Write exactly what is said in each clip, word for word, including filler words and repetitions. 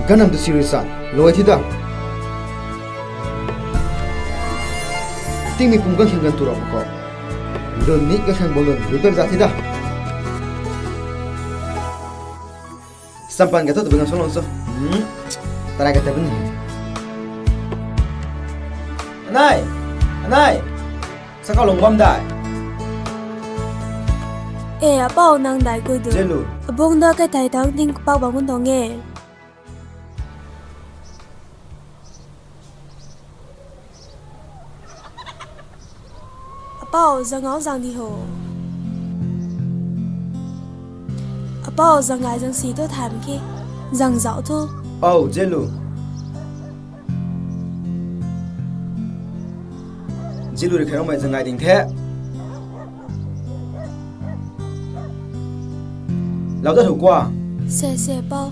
Ganam tu serious san, loi thi da. Tingmei pum gan khang gan tu rau khou. Lun ni gan khang bol lun, lun per za thi da. Sampan ka thu tu bina song long so. Hmm. Tarai ka tabun. Anai! Anai! Sakau lung bam dai. E, apau nang dai gui du. Zelu. Abung da kai thai thang ting kupak bam kun tong e. Apau, zangau zang di ho. Apau, zangai zang si tu tham ki. Zang zau thu. Au, Zelu. Zelu ri khairou mei zangai ding the. Lau dat hu kwa. Se, se, pau.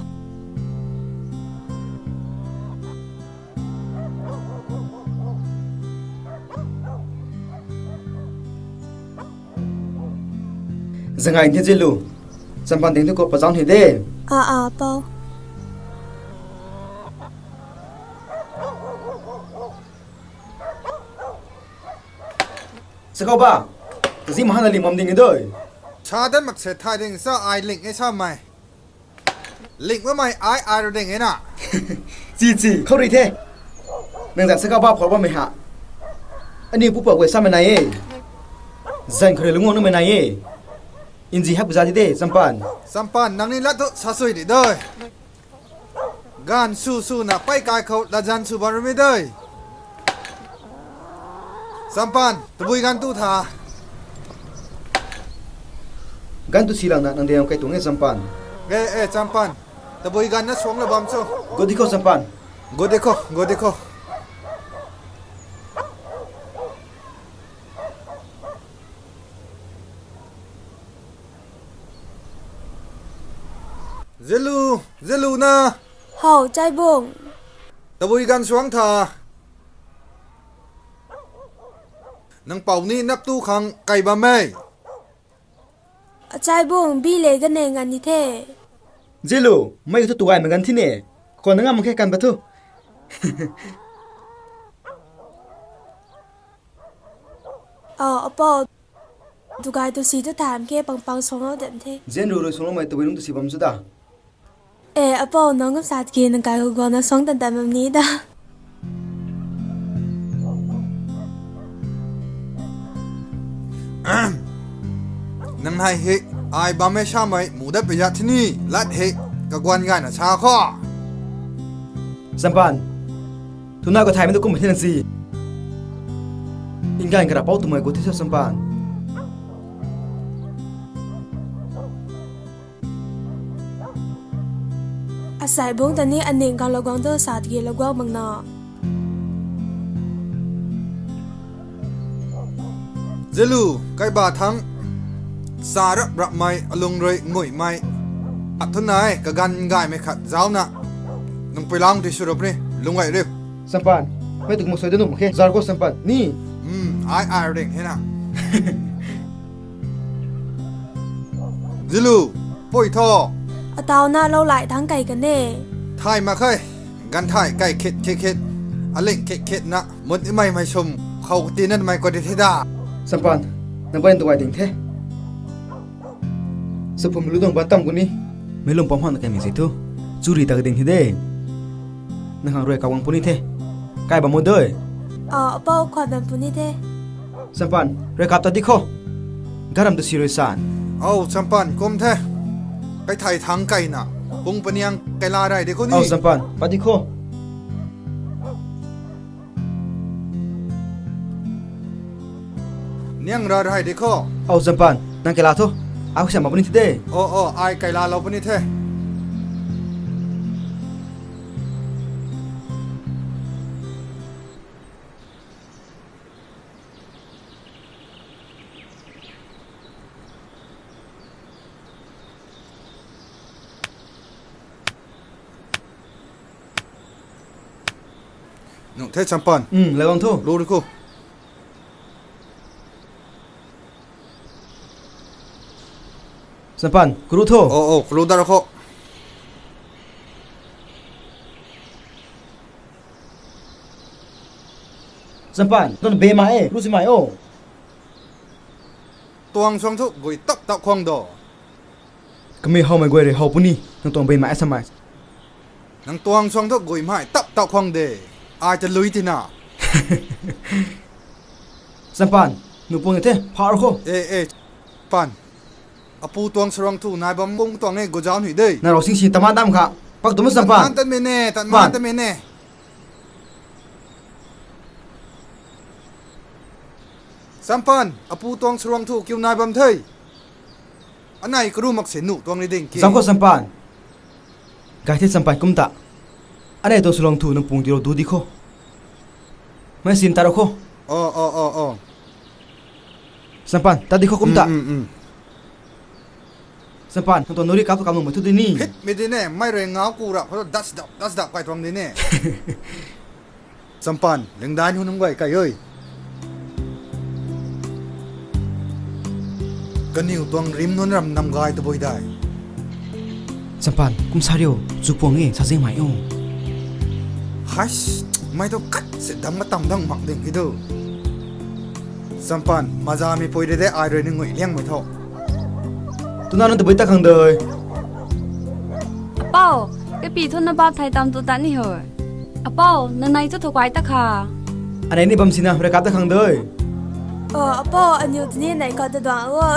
Zangai the Zelu. Sampan ding thu ko pazang hi de. A, a, pau. Sakau ba, kazi mahana ling bam ding e doi. Sa dat mak se thai ding sa ai ling e sa mai. Ling ma mai ai ai ru ding e na. Chi chi, khou ri the. Nang zan sakau ba phor bam mei ha. Ani pu pa we sa mei nai e. Zan khou ri lungwang na mei nai e. Inzi hak za di de, Sampan. Sampan, nang ni lat thu sa sui di doi. Gan su su na pei kai khou la zan su bam rui mi dei. Sampan, tabui gan tu tha. Gan tu si lang na nang diang kai tuang e Sampan. E, e, Sampan. Tabui gan na suang la bam chu. Go di khou Sampan. Go di khou, go di khou. Zelu, Zelu na. Hau, Chaibung. Tabui gan suang tha. Nang pau ni nap tu khang kai bam e. Chaibung, bi le gan e ngan ni the. Zelu, mei thu tuai ma gan thi ne. Kon na ngam khe kan ba thu. A, apau. Dugai tu si tu tham khe pang pang suang lou dan the. Zelu rui suang lou mei tabui nung tu si bam chu da. E, apau nang gam sat ki nang kai hu gua na suang tan tan bam ni da. Nang nai he, ai bam e sa mei, mu dat pe ya thi ni, lat he, kaguan gay na sa kho. Sampan. Tuna ko thaymei tu kum the na si. Ingan kara pau tumei ko the sa Sampan. Asai bung ta ni aning kang lou guang tu sa tiki lou guang bang na. Zelu, kai ba thang, sa rap rap mei, alung rui ngui mei. At thu nai, kagan gay mei khat zau na. Nang pui lang ti su rap ni, lung gay riu. Sampan, mei tu kum soi da nu mak khe, zar ko Sampan, ni. Hmm, ai ai ring he na. Zelu, pui tho. Atau na lou lai thang kai kan e. Thay mak khe, gan thay kai khit khit khit, aling khit khit na, mut imei mei sum, khou ti na mei ko di the da. Sampan, nang bai ntuai ding the. Saphum lu dong ban tam ku ni. Mei lum pam hon kai mi si thu. Churi ta ka ding the de. Nang hang rui kawang puni the. Kai bam mo doi. A, apau khwan bam puni the. Sampan, rui kap ta di kho. Garam tu si rui san. Au, Sampan, kum the. Kai thai thang kai na. Pung paniang kai la rai di kho ni. Au, Sampan, pa di kho. Niang ra rai di kho. Au, Sampan, nang kai la tho. Au, siam ma puni the de. O, o, ai kai la lou puni the. Nung the Sampan. Hmm, lagong thu. Lu ri kho. Sampan, kuru tho. O, o, kuru dar kho. Sampan, nang bemei e, lu simei o. Tuang suang thu gui tap tap khwang do. Kamei howmei guay rui how puni, nang tuang bemei e samei. Nang tuang suang thu gui mei tap tap khwang de. Ai ta lui tina. Sampan, nu puang the, phar kho. E, e, Pan. Apu tuang suang thu nai bam bung tuang e guzau nui de. Na rau sing si taman dam kha. Pak tu mu Sampan. Tan tan me ne, tan Pan. Man tan me ne. Sampan, apu tuang suang thu kiu nai bam the. Anei karu mak se nu tuang ni ding ki. Zang kho Sampan. Gai the Sampan kum ta. Anei tuang suang thu nang pung di ro du di kho. Mei sin ta ro kho. O, o, o, o. Sampan, ta di kho kum ta. Mm, mm, mm. Sampan, nang tuang nuri kap tu kam lung mei thu di ni. Phit mi di ne, mei rui ngau ku rap, kho das dap, das dap kai tuang di ne. Sampan, lingdai nu nunc guay kai oi. Kaniw tuang rim nunc ram nam gai tabui dai. Sampan, kum sa riu, chu puang e, sa zing mai o. Hais, mei tu kat se dam matam dang mak ding hi do. Sampan, maza mi pui de de ai rui ni ngui liang mei tho. Tuna nunc tabui ta khang dei. Apou, kapi thu na bap thai tam tu ta ni ho. Apou, nanei thu thokai ta kha. Anei ni bam sina, rui kap ta khang dei. O, apou, aniu tini nei kau ta duang o.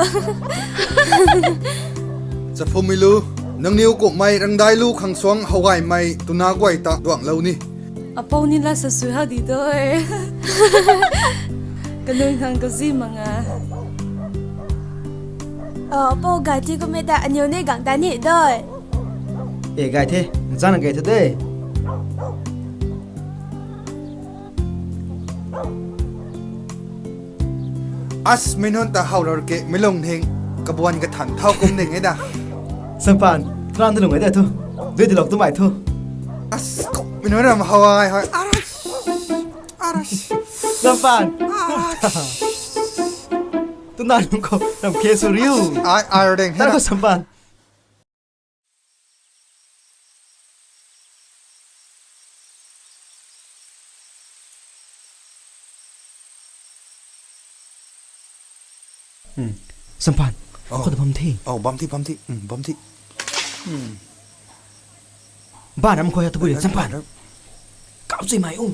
Chaphu mi lu, nangniw kumhmei rangdai lu khang suang how gaymei tuna guay ta duang lou ni. Apou ni la sa sui ha di doi. Kanun khang kazi manga. O, apou gai ti kum e ta aniu ni gang ta ni doi. E gai the, nang chana gai the de. As, mei nunc ta how rar ke, mei lung hing, kabuan kathan thau kum ding e da. Sampan, tran tu lung e da thu. Dui di lok tu mai thu. As, kum mei nunc ram how ai hoi. Arash. Arash. Sampan. Arash. Tuna lung khou ram khe su riu. Ai, ai, ding. Tar ko Sampan. Hmm. Sampan. Oh. Khou ta bam the. Oh, bam the, bam the. Hmm, bam the. Hmm. Ba ram khou ya tabui Sampan. Kau chui mai u.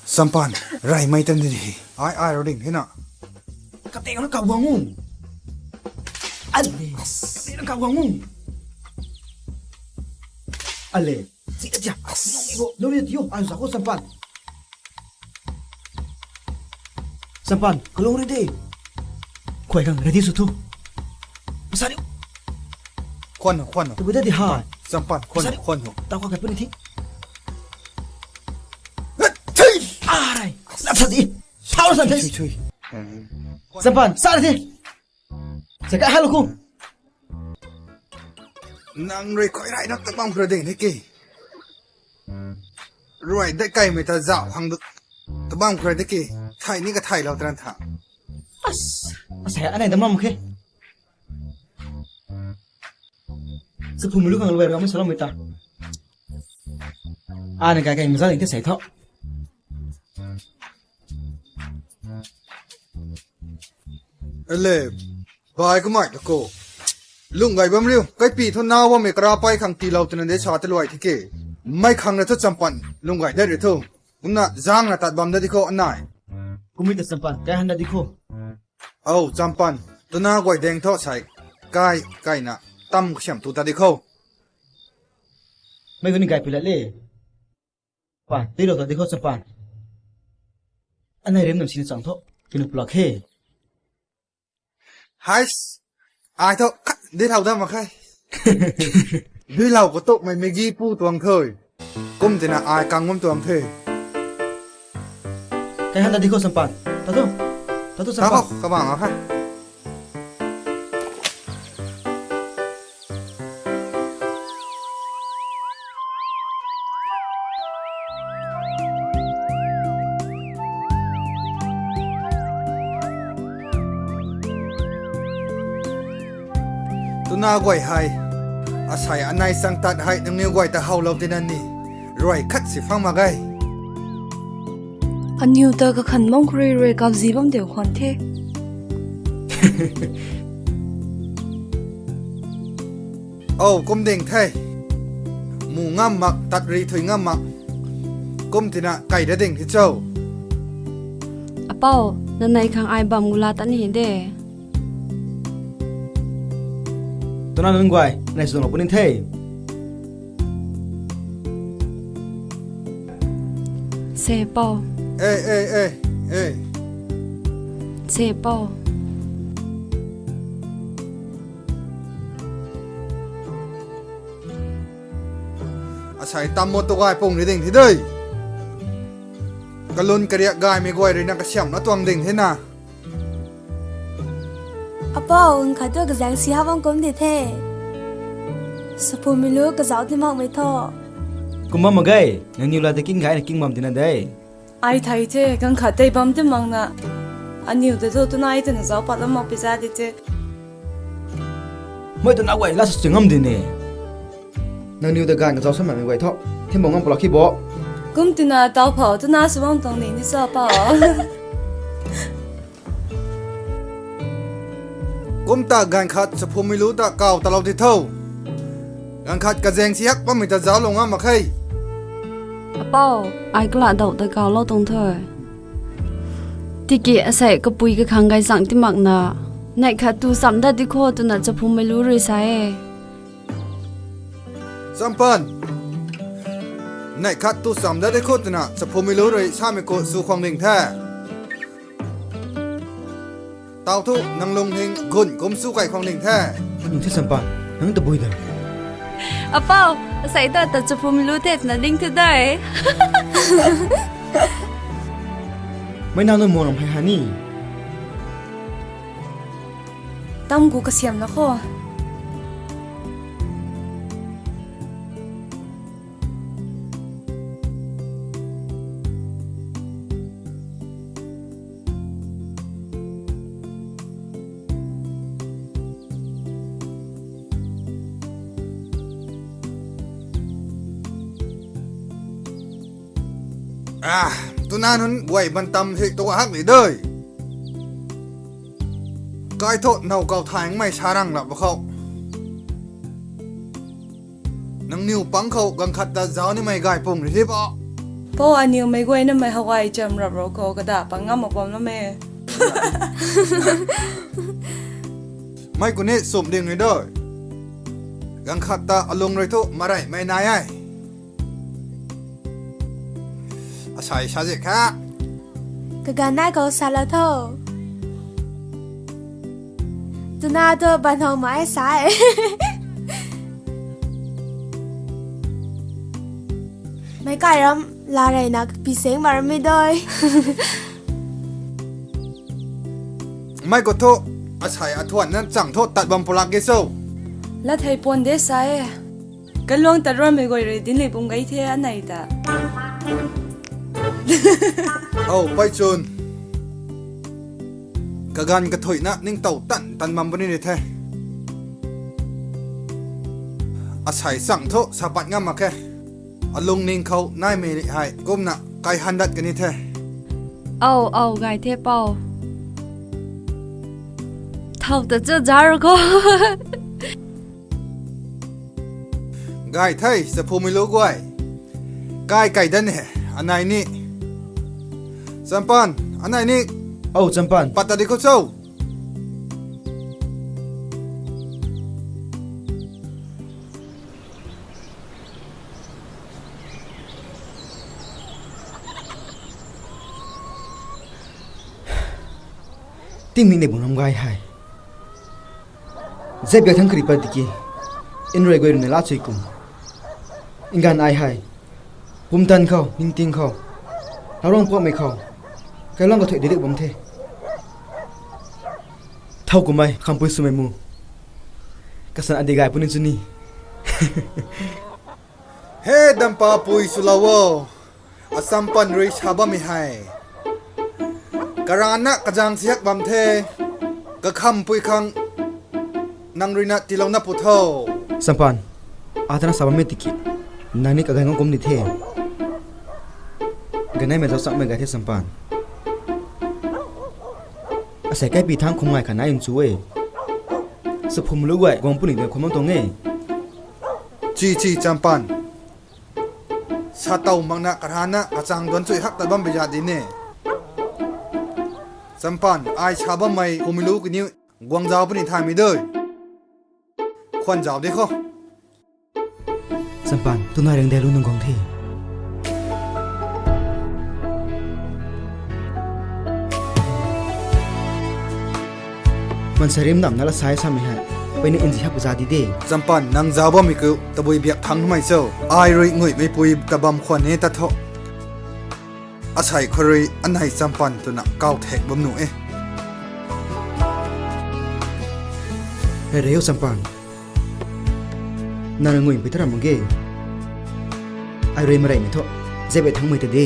Sampan, rai mai tan di. Ai, ai, ro ding, hena. Kate na kau guang u. Ale. Kate na kau guang u. Ale. Si aja. Nong ibo. Nuri tiu. Ai, zako Sampan. Sampan, kalung ready. Khuay khang ready sw thu. Masa riu. Khwan ho, khwan ho. Tabui ta di ha. Sampan, khwan ho, khwan ho. Tau kha kai puni thi. Arai. Lap sa di. Sau sa di. Chui, chui. Sampan, sa di. Sa kai ha lo khu. Nang rui koi rai na tabam khra ding ni ki. Rui dai kai mei ta zau hang du. Tabam khra ding ki. Thai ni ka thai lo tran tha. As, as hai anei da mam khe. Sa phum lu khang lu ram sa lo mei ta. Anei kai kai mei sa ding te sai tho. Ale, bai kumai ta ko. Lung gai bam riu, kaipi thu nau bammei kara pai khang tiilou twna de sa ta luai thi ke. Mei khang na thu Champan, lung gai de ri thu. Kumna zang na tat bam da di kho anai. Kumei ta Champan, kai han da di kho. Au, Champan, tuna guay deng tho sai. Kai, kai na, tam kasiam tu ta di kho. Mei kuni gai pilat le. Pa, tei lo ta di kho Champan. Anei rem nam sini chang tho. Kinu pulak he. Hais, ai tho, khat, di thau dam mak khe. Di lau ko tuk mei Maggie pu tuang thoi. Kum tina ai kang ngam tuang the. Kai han da di kho Champan. Ta tu. Ta tu Champan. Ta kho, ka bang a khe. Tuna guay hei. Asei anei chang tat hei nangniw guay ta howlou tina ni. ruai khat si phang mak ge. Aniw ta kakhan mang khou rui rui kapzi bam diu khwan the. Ou, kum ding the. Mu ngam mak, tat ri thui ngam mak. Kum tina kai da ding the cho. Apou, nanei khang ai bam gula ta ni de. Twna nunc guay, nei sw dang lou puni the. Se pou. Ei, ei, ei, ei. Se pou. Asei tam mo tu gay pung ri ding thi dei. Kalun kariak gaymei guay rui na kasiamhna tuang ding the na. Apou, ganv khat tu kazaeng si hak bam kum di the. Sapumei lu kazauh ti makmei tho. Kum bam mak ge, nangniw la ta king gay na king bam tina de. Ai thei the, ganv khat tei bam ti makna. Aniw ta thu twna ai twna zauc pat lam mak pi za di the. Mei twna guay la sw ngam di ne. Nangniw ta ganv kazauh sa makmei guay tho. Thim bam ngam pulak khi bo. Kum tina tau phou twna sw bam tuang ni ni sa pou. Kum ta ganv khat sapumei lu ta kaw talou ti tho. Ganv khat kazaeng si hak bammei ta zauclou ngam mak khe. Apou, ai kala dou ta kawlou tuang the. Tiki asei kapui kakhang gayzang ti makna, neih khat tu cham dat di kho twna sapumei lu rui sa e. Champan, neih khat tu cham dat di kho twna sapumei lu rui samei khou sw khwang ding the. Tau thu nang lungning gun kum sw kai khwang ding the. Nung the Champan, nang tabui da. Apou, asei ta ta sapumei lu the twna ding the dei. Mei nang nunc mo ram hei ha ni. Tam gu kasiamhna kho. Ah, twna nunc guay ban tam hei tu hak ni dei. Kai thu now kau thaymei sa rang lap khou. Nangniw pang khou ganv khat ta zauc nimei gay pung ri hip o. Pou, aniw mei guayna mei how gay cham rap ro khou kada pang ngam mak bam lam e. Mei kuni sum ding ni dei. Ganv khat ta alung rui thu mareymei nai e. Asei sa zi kha. Kaganv nai khou salou tho. Twna thu banhou mai sa e. Meic kai ram la reyna kapi seng mak rammei dei. Mei khou thu, asei athuanna chang thu tat bam pulak ge cho. Lat thei puan de sa e. Kaluang tat ramei guay rui dinc lei bum gei the anei ta. Ou, pei chwn. Kaganv kathuina ningtow tan tan bam puni ni the. Asei chang thu sa pat ngam mak khe. Alungning khou naimei hei kumna kai han dat kani the. Ou, ou, gay the pou. Thow ta chu zar kho. Gay the, chaphumei lu guay. Kai kai dan he, anei ni. Champan, anei ni. Ou, Champan. Pat ta di khou cho. Tingmik nei bung ram gay hei. Zep biak thangc kari pat tiki, nrui guay rui na la chui kum. Nganv ai hei, pumtan khou, ningting khou, ravruang puakmei khou, kailuang kathuic didik bam the. Thow kumhmei, khampui swmei mu. Kasan adi gay puni chuni. He dampapui swlou o, Achampan rui sa bammei hei. Karana kazang siak bam the, kakhampui khang nang rui na tiilouna pu tho. Champan, atana sa bammei tiki, nang ni kaganv ngam kum di the. Kaneimei zauc chakmei gay the Champan. Asei kaipi thangc khum ngai khat nai nchu e. Chaphumlu guay guang puni de khum mang tuang e. Chi chi Champan. Sa tow makna karana kachang duan chui hak tat bam bia di ne. Champan, ai sa bammei Phumlu kaniw guang zauc puni thaymei dui. Khwan zauc di kho. Champan, tu nai ring de lu nung guang the. Mansei rim namna la sai samei hei, peyna nzi hak za di de. Champan, nang zauc bammei ku tabui biak thangc mei cho. Ai rui nguihmei pui ta bam khwan e ta tho. Asei khou rui anei Champan twna kau thek bam nu e. Hei rei o Champan. Nang nguihmei pui ta ram mak ge. Ai rui mareymei thu, zebei thangmei ta de.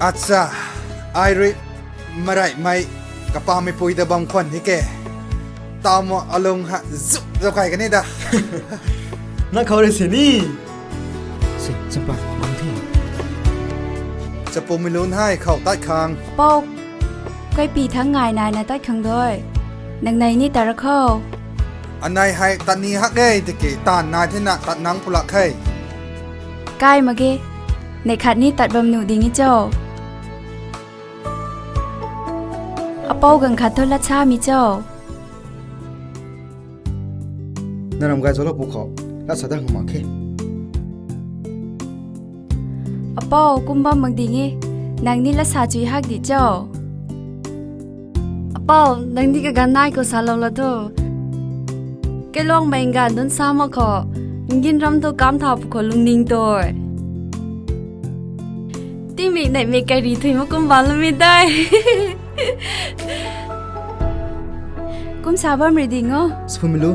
Acha, ai rui mareymei kapamei pui ta bam khwan di ke. Tama alung ha zuk zau kai kani da. Nang khou rui si ni. Si, Champan, mang the. Chaphumlu hei khou tat khang. Pou, kaipi thangc ngai naina tat khang dui. Nang nei ni tat ra khou. Anei hei tat ni hak e tiki taanv nai thena tat nang pulak khe. Kai mak ge, neih khat ni tat bam nuh ding e cho. Apou ganv khat thu lat sa mi cho. Nang ram gay zauclou pu khou, lat sa dat khang mak khe. Apou, kum bam mak ding e, nang ni lat sa chui hak di cho. Apou, nang ni kaganv nai khou salou la thu. Kailuangmei nganv dunc sa mak khou, ngin ram thu kam tha pu khou lungning tui. Tingmik neihmik kairi thui mak kum bam lou mi dei. Kum sa bam ri ding o. Chaphumlu,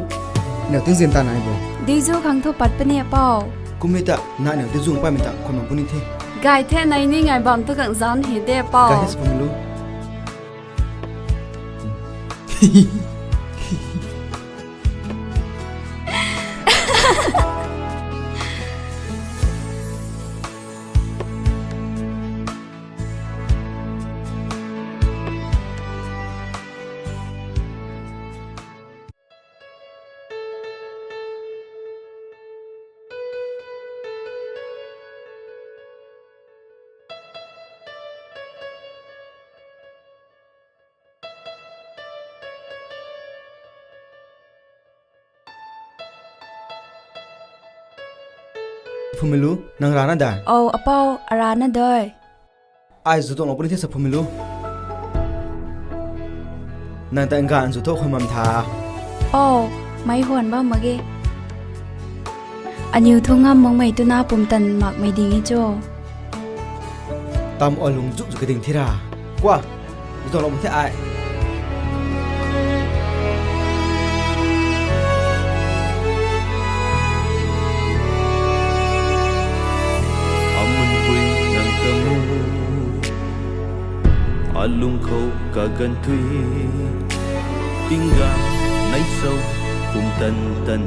nang tingzin ta nai bo. Dui zu khang thu pat puni Apou. Kum mi ta, nang nang dui zu paymei ta khwan bam puni the. Gay the, nai ni ngai bam thu khang zanc hei de Apou. Gay the Chaphumlu. Phumeilu, nang rana dai? Ou, apou, arana dai. Ai zu tuang lou puni the sa Phumeilu. Nang ta nganv zu thu khui mam tha. Pou, meic huan bam mak ge. Aniw thu ngam makmei twna pumtan makmei ding e cho. Tam o lung zuk zuk kading thira. Kwa, zu tuang lou puni the ai. Amunpui nang kamu, alung khou kaganv thui, tinggang nai sou pumtan tan,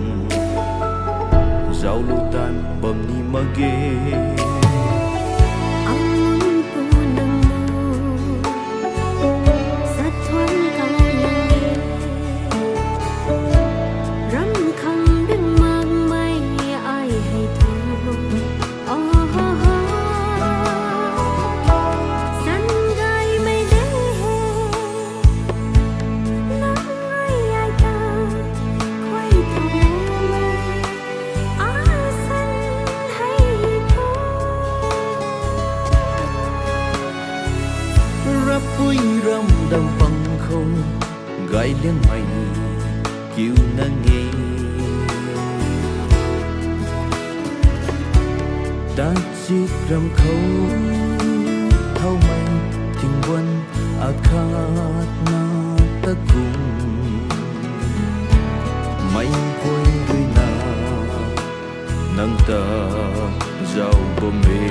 zauclou tan bam ni mak ge. Amunpui nang mu, sathuan kau nang e. Ram khang ding makmei ai hei thu. Ohoho, san gaymei de he. Nang ai ai ta, khuay tha le mei. A san hei thu. Rapui ram dam pang khou, gay liangmei kiu nang e. Tachik ram khou, thaumei thingbuan akhatna ta kum. Meic guay ruina, nang ta zauc bam e.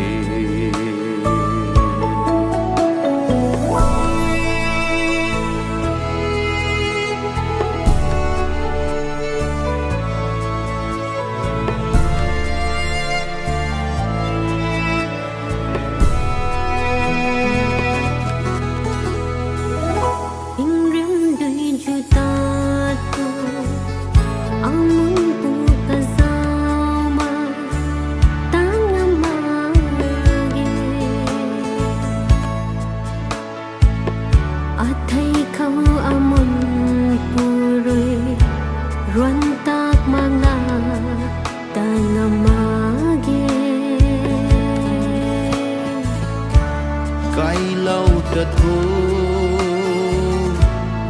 Kailou ta tho,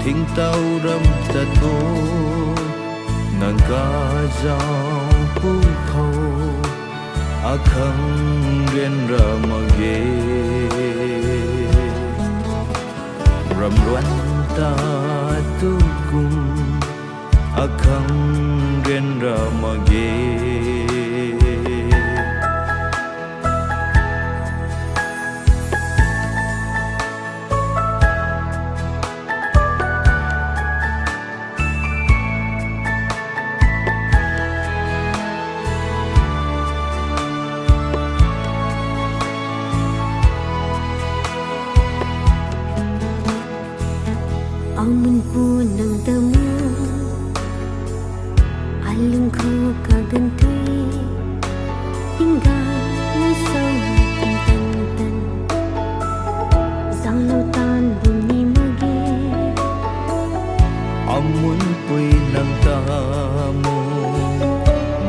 thingtau ram ta tho, nang kazaupu khou akhang ryanra mak ge. Ramruan ta tu kum akhang ryanra mak ge. Amun pu nang ta mu, alung khou kaganv tui, tingga nai sou kum tan tan, zanglou taanv bum ni mak ge. Amun pui nang ta mu,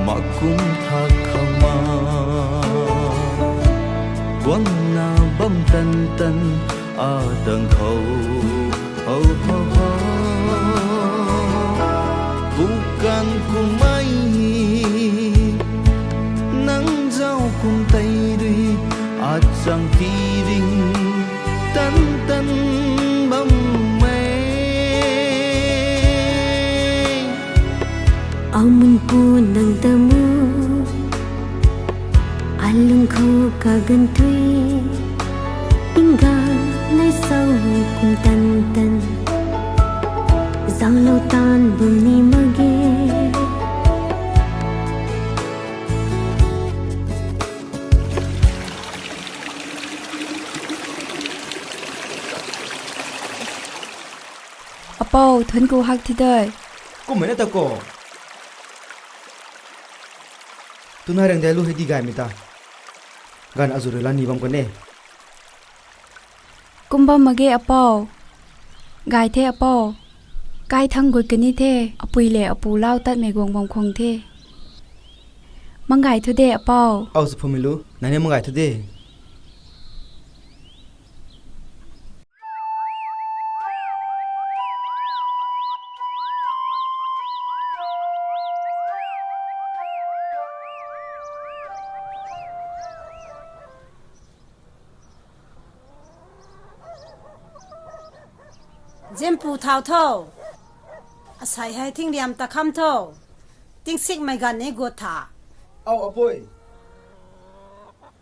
mak kum thak khang ma, guangna bam tan tan, a tang khou, ho ho ho. Pukan kumei, nang zau kum tei rui, a chang ti ring, tan tan bam mei. Amun pu nang ta mu, alung khou kaganv tui, tingga nai sou kum tan tan, zanglou taanv bum ni mak ge. Apou, thuanc ku hak thi de. Kummei na ta ko. Tuna rang de lu hei di gaymei ta. Ganv azu rui la ni bam kan e. Kum bam mak ge apou. Gay the apou. Kai thang gut kani the, apui le apu lau tatmei guang bam khwang the. Manggay thu de apou. Au, Chaphumei lu, nang ni manggay thu de. Zianpu thau tho. Asei hei thingriam ta kham tho. Tingsikmei ganv ni gut tha. Au, apui.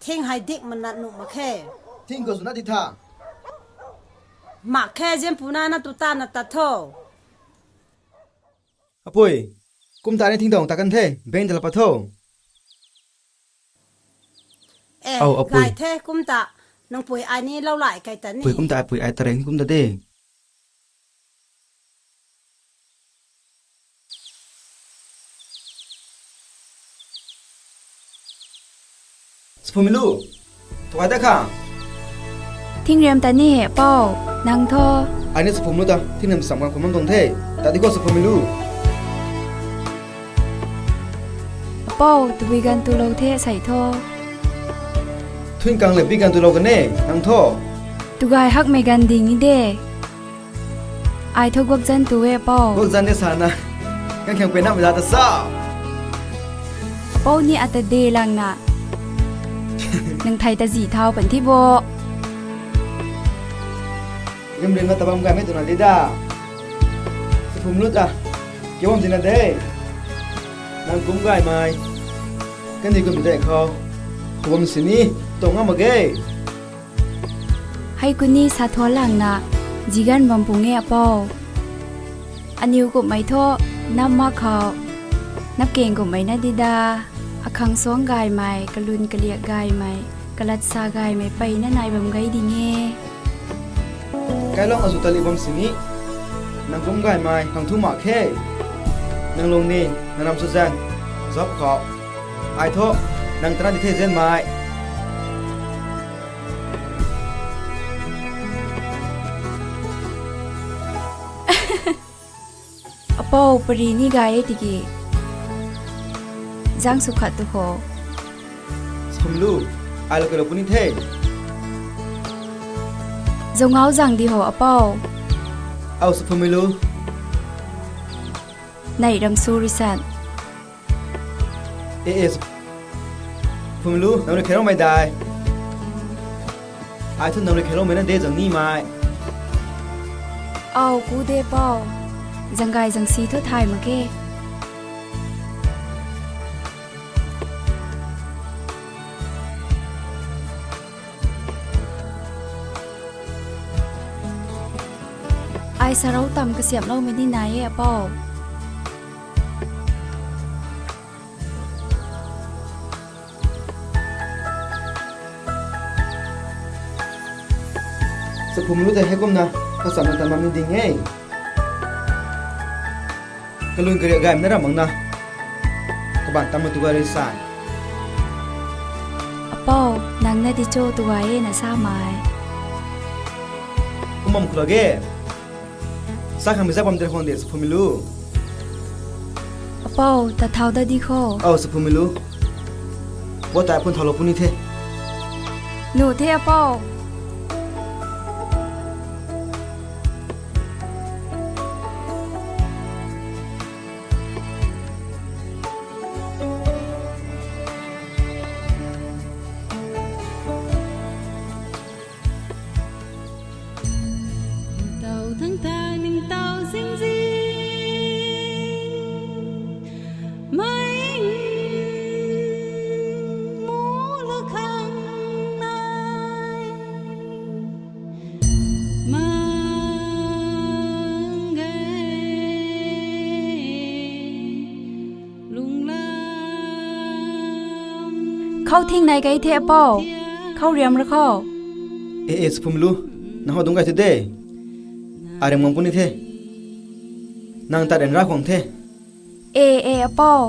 Thing hei dik manat nuh mak khe. Thing khou swna di tha. Mak khe, Zianpu na na tu ta na tat tho. Apui, kum ta ni thingdong ta kan the, bang ta la pat tho. E, au, apui. Gay the kum ta, nang pui ai ni lou lai kai ta ni. Pui kum ta, apui ai ta reng kum ta de. Chaphumei lu, tu ai ta kha. Thingriam ta ni he, apou, nang tho. Ai ni Chaphumei lu ta, thingriam sam kan kum bam tuang the. Ta di khou Chaphumei lu. Apou, tabui ganv tulou the sei tho. Thuanc kang le bi ganv tulou kan e, nang tho. Tu gay hakmei ganv ding ni de. Ai thu guak zan tu e, apou. Guak zan ni sana. Kan khang pui na mei za ta sa. Apou ni ata de lang na. Nang thei ta zi thau pan thi bo. Gam rin na tabam gaymei tuna di da. Chaphumei lu ta. Kiu bam tina de. Nang kum gaymei. Kan di kum de khou. Kum sini. Tong ngam mak ge. Hei kuni sa thuan lang na, zigan bam pung e apou. Aniw kumhmei thu, nap mak khou, nap keng kumhmei na di da, akhang suang gaymei, kalun kaliak gaymei, kalat sa gaymei peyna nai bam gay ding e. Kailong azu tali bam sini, nang kum gaymei, nang thu mak khe. Nang lung ni, nang ram su zan, zap khou. Ai thu, nang tana di the zanmei. Apou pari ni gay e tiki. Zang sw khat tu kho. Chaphumei lu, ai lou kei lou puni the. Zungau zang di ho, apou. Au, Saphumeilu. Nei ram su risan. E, e, Saphumeilu, nang rui kheroumei dai. Ai thu nang rui kheroumei na de zang nimei. Au, ku de pou. Zang gay zang si thu thay mak khe. Ai sarou tam kasiamhloumei ni nai e, apou. Saphumeilu tei heikumna kachamna tan bam ni ding e. Kalun kariak gaymei na ram makna, kabaanc tamna tu gay rui san. Apou, nang na di cho tu gay e na samei. Kum bam khou la ge. Sa khang mei zak bam tei khwang de, Saphumeilu. Apou, ta thau da di kho. Au, Saphumeilu. Puat tei phun thaulou puni the. Nu the, apou. Ningtow thangc ta ningtow zing zing, mei mu la khang nai mang ge lunglam. Khou thing nai kei the, apou. Khou riam ra kho. E, e, Saphumeilu, nang khou dungc gay the de. Ai riam ngam puni the. Nang ta rian ra khwang the. E, e, apou.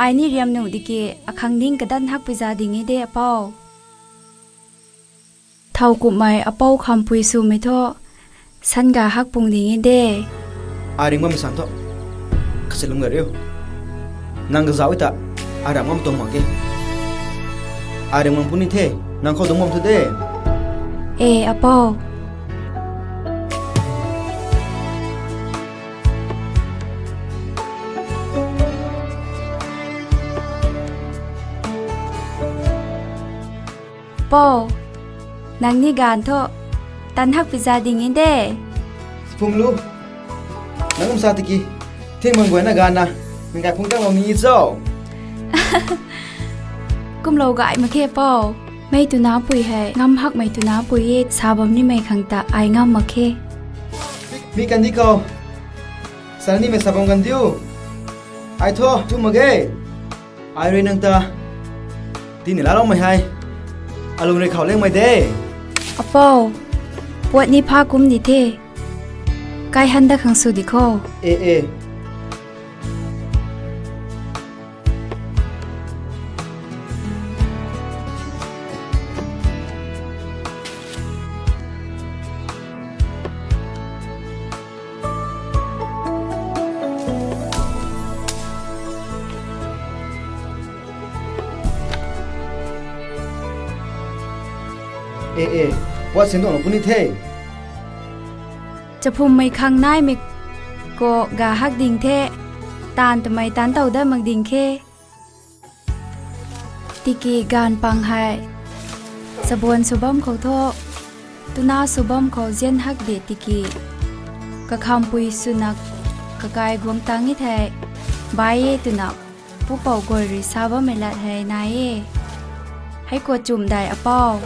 Ai ni riam nuh di ki, akhang ning kadan hak pi za ding e de, apou. Thow kumhmei apou khampui swmei thu, san ga hak pung ding e de. Ai ring bammei san thu, kasi lum ga riu. Nang kazauh e ta, ai ram ngam tuang mak ge. Ai ring bam puni the, nang khou dungc bam thu de. E, apou. Pou, nang ni gaanv thu, tan hak pi za ding e de. Phumlu, nang kum sa tiki, thingmang guayna gaanv na, nang kai phung tanglou ni cho? Kumlou gay mak khe pou. Mei twna pui hei, ngam hakmei twna pui e, sa bam nimei khang ta ai ngam mak khe. Mi kandih khou, sa nimei sa bam gandiu. Ai thu, tu mak ge. Ai rui nang ta tini laaloumei hei, alung rui khou lengmei de. Apou, puat ni pha kum di the. Kai han dat khang sw di kho. E, e. E, e, puat sin tuang puni the. Chaphummei khang naimei khou ga hak ding the, taanv twmei taanc tow dat mak ding khe. Tiki gaanv pang hei, chabuan sw bam khou thu, twna sw bam khou zian hak de tiki, kakhampui swna kakai guang tang e thei, bai e twna, pupouc guay rui sa bammei lat hei nai e. Hei khou chum dai apou.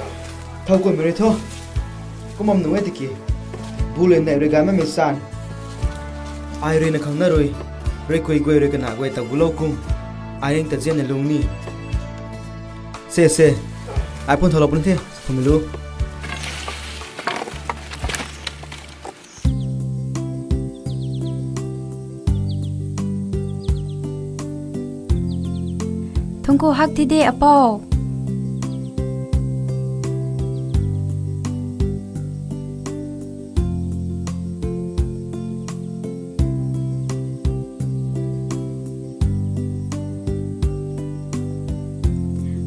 Thow kummei rui thu, kum bam nuh e tiki, bu le nei rui gaanv mamei san. Ai rui na khang na rui, rui kui guay rui kana guay ta gulou kum, ai ning ta zian na lung ni. Se, se, ai phun thow lou pun the, Phumlu. Thungku hak thi de apou.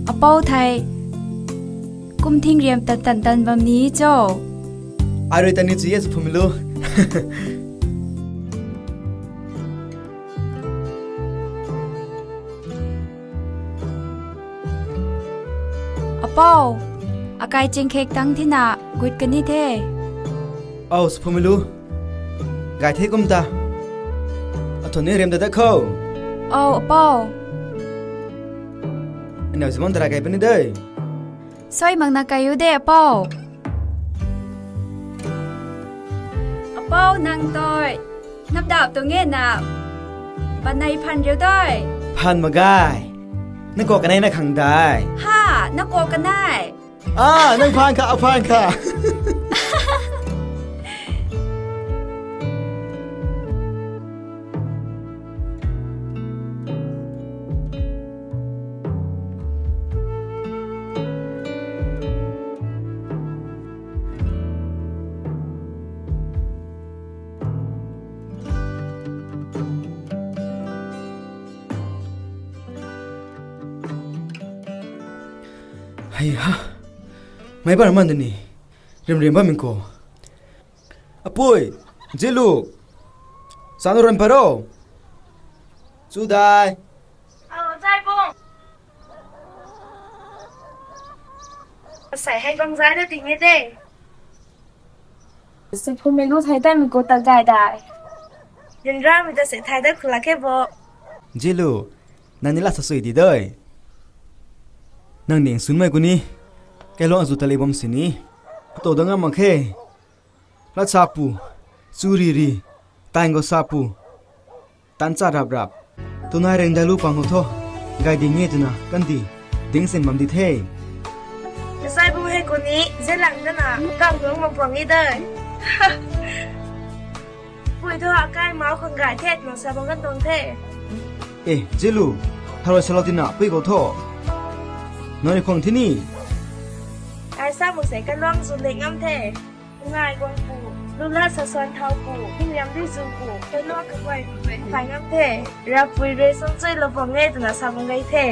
Apou thei, kum thing riam tan tan tan bam ni cho? Ai rui ta ni chu e, Sw Phumeilu. Apou, akai chingkhek tang thina gut kani the. Au, Sw Phumeilu. Gay the kum ta. Athu ni rim da da khou. Au, apou. Aniu simon tara kai puni de. Soi makna kai u de, apou. Apou, nang toi. Napdap tu nge na. Panei phan riu doi. Phan mak ge. Na ko kanei na khang dai. Ha, na ko kanei. Ah, nang phan kha, a phan kha. Hei ha. Mei bar man de ni. Rim rim bam ko. Apui, Zilu. Sanu ran paro. Chu dai. Au, Zaibung. Asei hei bang zai na ting e de. Sw Phumeilu thai dai mi ko ta gay dai. Yin ra mi ta se thai dai khula ke bo. Zilu, nang ni la sa sui di doi. Nang ning sun mai kuni. Kai luang azu ta le bam sini. Kato da ngam mak khe. Lat sa pu. Chu ri ri. Taing go sa pu. Tan cha rap rap. Tunai reng dai lu pang ho tho. Gay ding nge twna kandi. Ding sin bam di the. Zaibung hei kuni, ze lang dana, kang luang mak puang ni dai. Pui tho akai mau khang gay the, nang sa bang kan tuang the. Eh, Zilu, tharoi salou tina, pui ko tho. Nang ni khwang thi ni. Ai sa mak se kan luang zu le ngam the. Ngai guang pu, lula sa suan thau pu, hing liam di zu pu, kai luak ka guay pu, pai ngam the. Rapui rui sung chui lo pang nge twna sa bang gay the.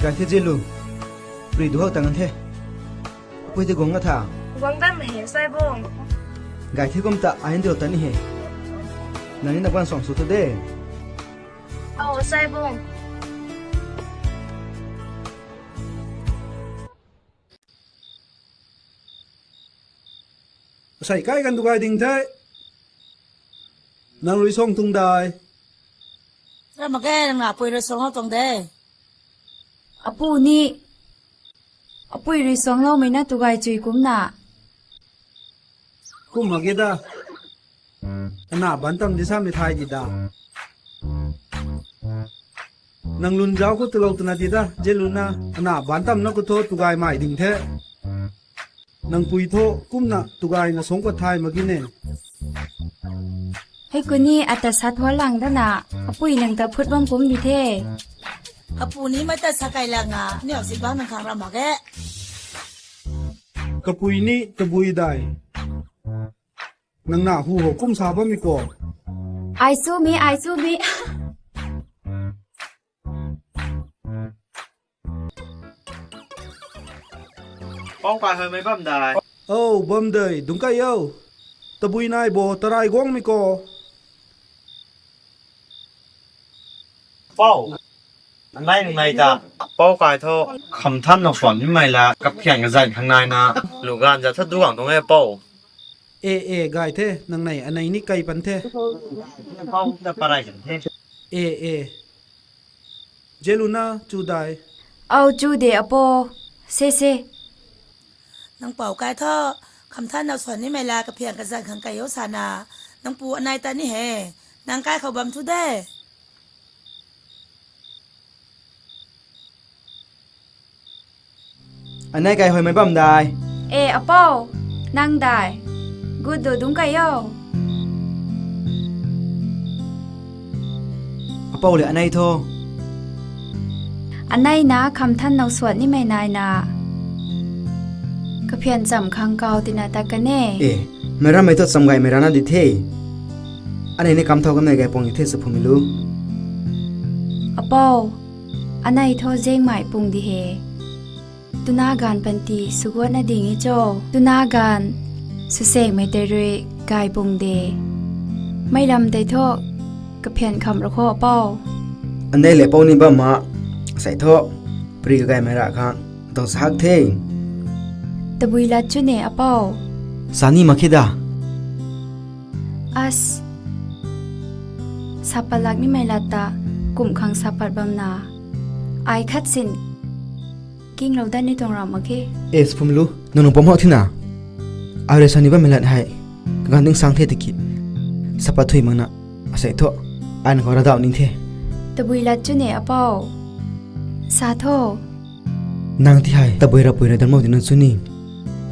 Gay the Zilu, pri du hak tang the. Pui de guang nga tha. Guang dam he, Zaibung. Gay the kum ta, ahin dil ta ni he. Nang ni na guan suang su tho de. Au, Zaibung. Asei kai kan tu gay ding the. Nang rui song tung dai. Ra mak ge, nang na pui rui song hau tuang de. Apu ni, apui rui song lou mei na tu gay chui kum na. Kum mak ge da. Ana ban tam di sa mi thai di da. Nang lun zau khou tulou twna di da, Zilu na, ana ban tam na khou tho tu gay mai ding the. Nang pui tho, kumna tu gay na song pat thai mak ge ne. Hei kuni ata sa thuar lang dana, apui nang ta phut bam kum di the. Apu ni mata sa kai lang a, ni au si bang nang khang ra mak ge. Kapui ni tabui dai. Nang na hu ho kum sa bam mi ko. Ai su mi, ai su mi. Pau kai hoi mei bam dai. Oh, bam dei, dungc kai o. Tabui nai bo, tarai guang mi ko. Pau. Nai nai ta. Pau kai tho. Kham than na phwan ni mei la, kaphian kazan khang nai na. Lu gan za tha duang tuang e pau. E, e, gay the, nang nei, anei ni kai pan the. Pau ta parai zan the. E, e. Zilu na, chu dai. Au, chu de, apo. Se, se. Nang pau kai tho, kham than na suan ni mei la, kaphian kazan khang kai o sana. Nang pu anei ta ni he. Nang kai khou bam thu de. Anei kai hoi mei bam dai. E, apo, nang dai. Gut do dungc kai o. Apo le anei tho. Anei na kham than na suan ni mei nai na. Kaphian cham khang kau tina ta kan e. E, mei ram mei tho cham gay mei rana di the. Anei ni kam thau kam nei gay pung di the sa phu mi lu. Apo, anei tho zeng mai pung di he. Tuna ganv panty swguatna ding e cho. Tuna ganv swsengmei tei rui gay pung de. Mei lam tei thu kaphian kham ra kho apou. Anei le pou ni bam ma, sei thu pri kagaymei ra khang tang sahak the. Tabui lat chu ne apou. Sa ni mak khe da. As, sapat lak nimei lat ta kum khang sapat bam na. Ai khat sin kinglou dat ni tuang ram mak khe. E, Swphumlu, nang nung pam hak thina. Ai rui sa ni bammei lat hei kaganv ding sang the tiki, sapat thui mak na. Asei thu, ai nang khou ravdauh ning the. Tabui lat chu ne apou. Sa tho. Nang ti hei tabui rapui rui dan mak tina chu ni.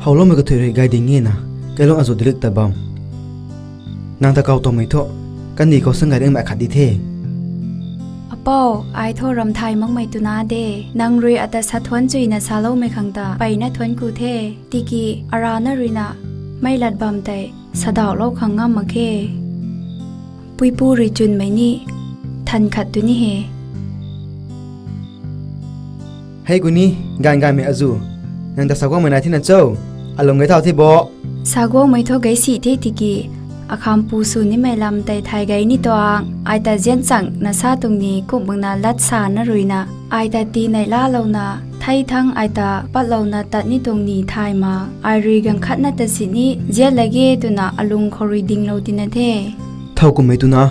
Howloumei kathui rui gay ding e na, kailung azu dilik ta bam. Nang ta kau tuangmei thu, kandih khou sang gay dingmei khat di the. Apou, ai thu ramthai makmei tuna de. Nang rui ata sa thuan chuina saloumei khang ta mpeyna thuan ku the. Tiki arana ruina mei lat bam tei sadauhlou khang ngam mak khe. Puipu rui chwnmei ni than khat tu ni he. Hei ku ni, ganv gaymei azu, nang ta saguangmei nai thina cho, alung gay thau the bo. Saguangmei thu gay si the tiki, akhampu sw nimei lam tei thay gay ni tuang, ai ta zianchangna sa tuang ni kum makna lat sa na ruina, ai ta tii neihla louna, thei thang ai ta patlouna tat ni tuang ni thay ma, ai rui ganv khatna ta sini zian lage twna alung khou rui dinglou tina the. Thow kummei tuna,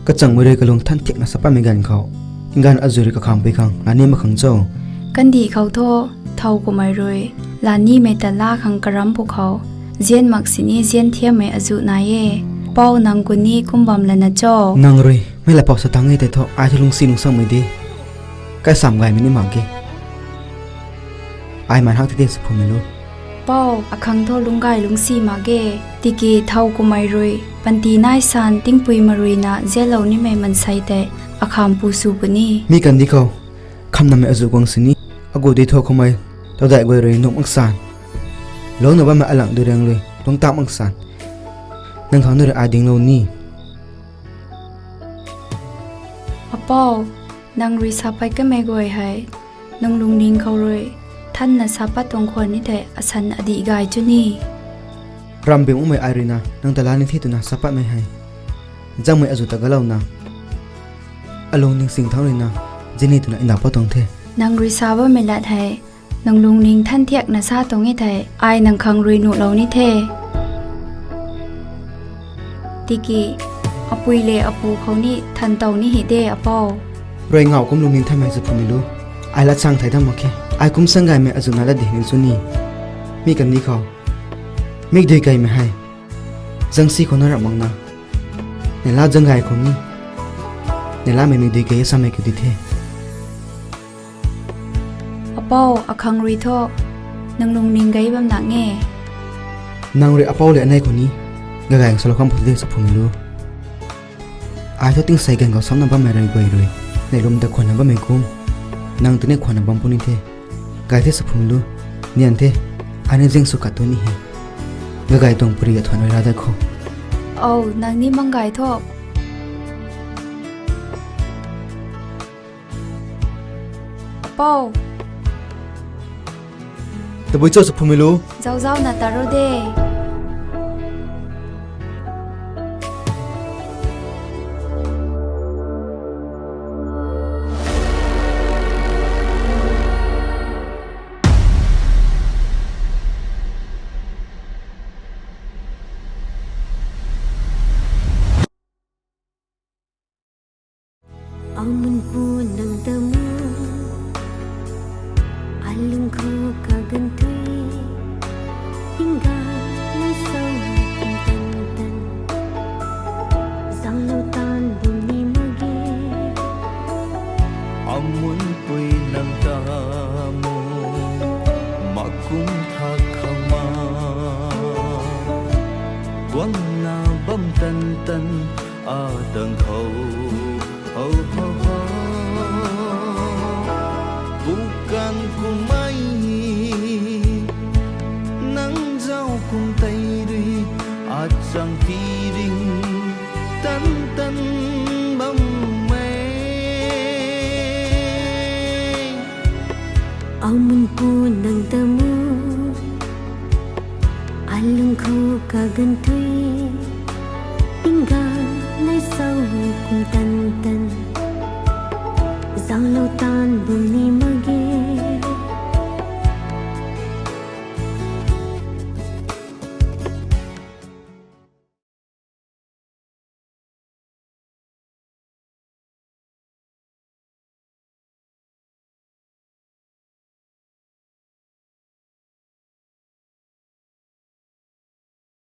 kachangmei rui kalung than thiakna sapatmei ganv khou, ganv azu rui kakhampui khang lani mak khang cho. Kandih khou thu, thow kummei rui lanimei ta la khang karam pwkhou, zian mak sini zian thiammei azu nai e. Pou, nang ku ni kum bam lana cho. Nang rui mei la pou sa tang e tei thu, ai thu lungcsi lungcsamei de. Kaisam gaymei ni mak ge. Ai man hak the de, Swphummeilu. Pou, akhang thu lungcgay lungcsi mak ge. Tiki thow kummei rui panty nai san tingpui maruina zianlou nimei mansei tei akhampu sw puni. Mi kandih khou khamnamei azu guang sini, agu di thow kummei tawdaih guay rui nuh mak san, lungcna bammei alang duriang rui lungc ta mak san, nang khang na rui ai dinglou ni. Apou, nang rui sa pat kamei guay hei nang lungning khou rui thanna sa pat tuang khwan ni tei asan adih gay chu ni. Ram bim umei ai ruina nang ta la ni the twna sa patmei hei, zangmei azu ta galouna, alung ningsing thangc ruina zini twna ndauh pat tuang the. Nang rui sa bammei lat hei nang lungning than thiakna sa tuang e thei, ai nang khang rui nuhlou ni the. Tiki apui le apu khou ni thantow ni hi de, Apou. Rui ngau kum lungning thanmei Swphummeilu, ai lat sang thei dam mak khe. Ai kum sang gaymei azu na lat di ni chu ni. Mi kandih khou mikdui kaimei hei zangsi khou na ram makna, neihla zang gay khou ni, neihlamei mikdui kai samei kiu di the. Apou, akhang rui thu nang lungning gay bam nang e. Nang rui apou le anei khou ni gagay salou kham phu de, Swphummeilu. Ai thu tingsei ganv khou samna bammei rui guay rui neih lwm ta khwanna bammei kum, nang tini khwanna bam puni the. Gay the, Swphummeilu. Nian the, ai ni zing sw kat tu ni he. Gagay tuang puri athuan rui ra dat khou. Ou, nang ni mang gay thu. Apou. Tabui cho, Swphummeilu. Zauzauna ta ro de. Amun pu nang ta mu, alung khou kaganv tei, ingga mei sau tan tan, zanglou tan bum ni mak ge. Amun pui nang ta mu, makum thak khang ma, guangna bam tan tan, adang khou, ho ho ho. Pukan kummei, nang zauc kum tei rui, achang ti ring tan tan bam e. Amun Nang ta mu, alung khou kaganv tui, tinggang nei sau kum tan